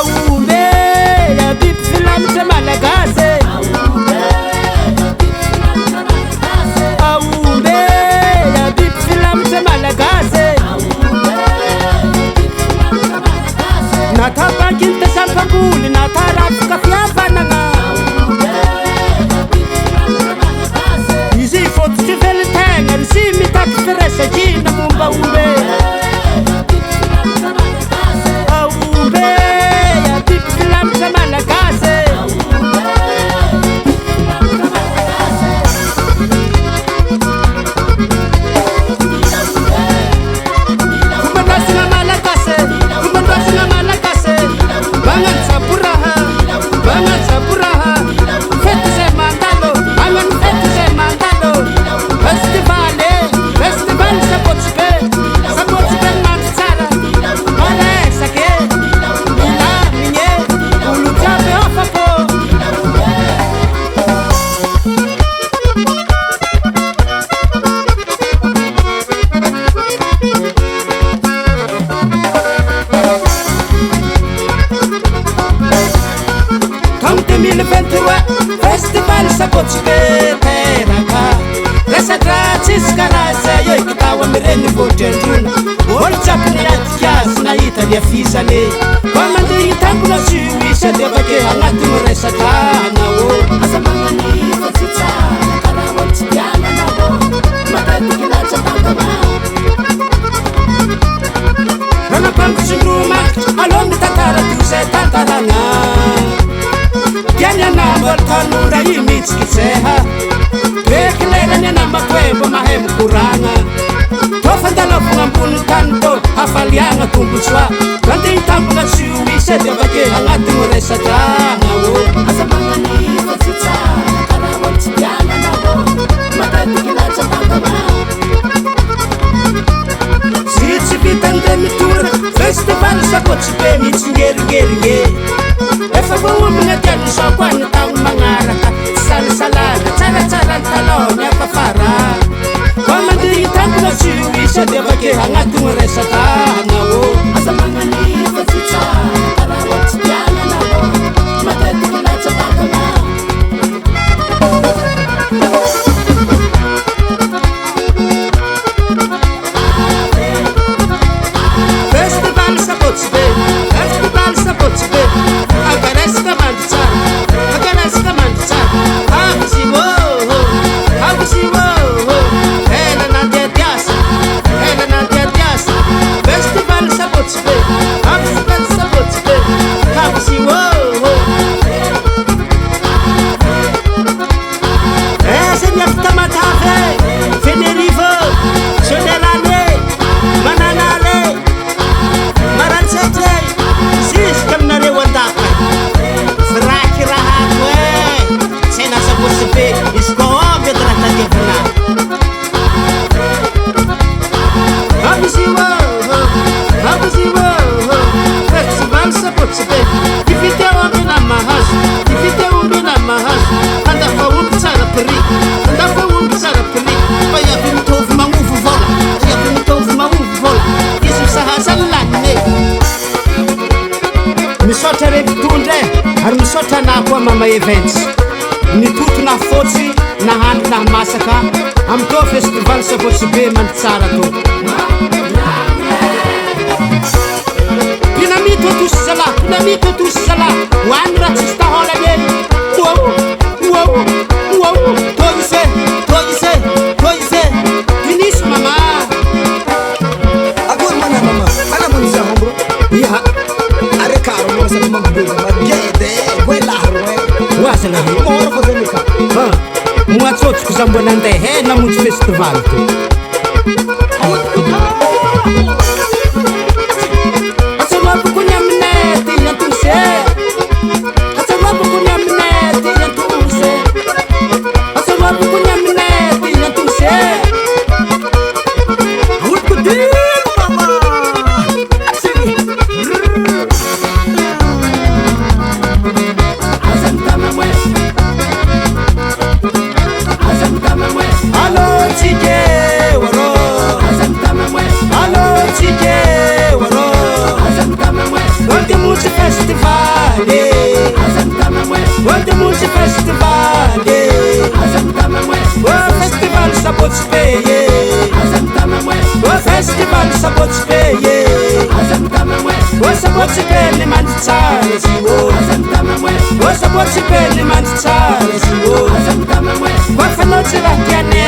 Aombe biby filamitra malagasy. Aombe biby filamitra malagasy. Natapaky ny tasampamboly natarafoka fihavanana. Izy fototry velon-tegna ry sy mitaky firaisankina momba aombe. Aombe biby filamitra malagasy. Fomban-drazana malagasy, fomban-drazana malagasy. Magnano tsaboraha, magnano tsaboraha. Fety zay mandalo, magnano fety zay mandalo. Festival e, festival Sabotsy be, Sabotsy be mandry tsara. Maresaka e, milamigny e, olo jiaby afapo. Taogno 2023, festival Sabotsy be teraka. Resa-dratsy izy karaha zay eo kitao amy renivohitr'Androna. Olo jiaby nanatriky azy nahita ny afisany. Fa mandeha hitangona sy ho isa de avake agnatiny resa-drana ô. Asa magnanifa tsy tsara karaha olo tsy tiananao matetiky latsa-tantana. Ranapangotsindro makitra aloha mitantara toy izay tantarana. Tiany anambo tanora i mitsikitseha. Beky lerany anamako mbo mahay mikoragna. Tô fandalovagna ambony tany tô hafaliagna tombotsoa. Mandeha hitambona tsy ho isa de avake agnatiny resa-drana ô. Asa magnanifa tsy tsara karaha olo tsy tiananao matetiky latsa-tantana. Sy tsy vitande mitoraka festival Sabotsy be mitsingeringerigny. Efa voaomagna tiany zao koa ny taogno magnaraka. Tsy salana tsaratsara ny talôha ny afafara. Fa mandeha hitambona tsy ho isa de avake agnatiny resa-drana ô. Asa magnanifa tsy tsara karaha olo tsy tiananao matetiky latsa-tantana. Festival Sabotsy be, festival Sabotsy be. Ankaresaka mandry tsara, ankaresaka mandry tsara. Avy ô, avy ô, ela nandeha diasa, ela nandeha diasa. Festival Sabotsy be, festival Sabotsy be. Avy ô. Aiza ny avy Tamatave, Fenerivo, Général, Mananara, Marantsetse, zisika aminareo andapa. Vraky raha ato e, tsena Sabotsy be, izy koa omby edy raha tadiavina. Avy izy ô, avy izy ô, festival Sabotsy be. Tivite omby na mahazo, tivite omby na mahazo. Andafa omby tsara prix, andafa omby tsara prix. Fa iavy mitovy magnovo vola, iavy mitovy magnovo vola. Izy misahaza ny laniny. Misaotra re mpitondra e, ary misaotra anah koa Mama Events. Nitoto na fotsy, nahandro na masaka. Amitoa festival Sabotsy be mandry tsara to. Pinamito tosy zalahy, pinamito tosy zalahy. Hoany raha tsisy taholany e. Wow, wow, wow. Tô izy, tô izy, tô izy. Finisy mama. Akory mana mama, ana manao bro. Ia, Are caro mo sa mambo magede, quella eh. Hoazana he. Mora fa zay ka. Ha, moatsotsiko za mbola nandeha e namonjy festival to. Atsarobako ny aminay ty antosy e. Atsarobako ny aminay ty antosy. Atsarobako ny aminay ty antosy e. Crocodile mama. Sabotsy be ye. Aza mitamamoesy. O festival Sabotsy be ye. Aza mitamamoesy. O Sabotsy be ny mandry tsara izy io. Aza mitamamoesy. O Sabotsy be ny mandry tsara izy io. Aza mitamamoesy. Koa fanao tsy raha tianay.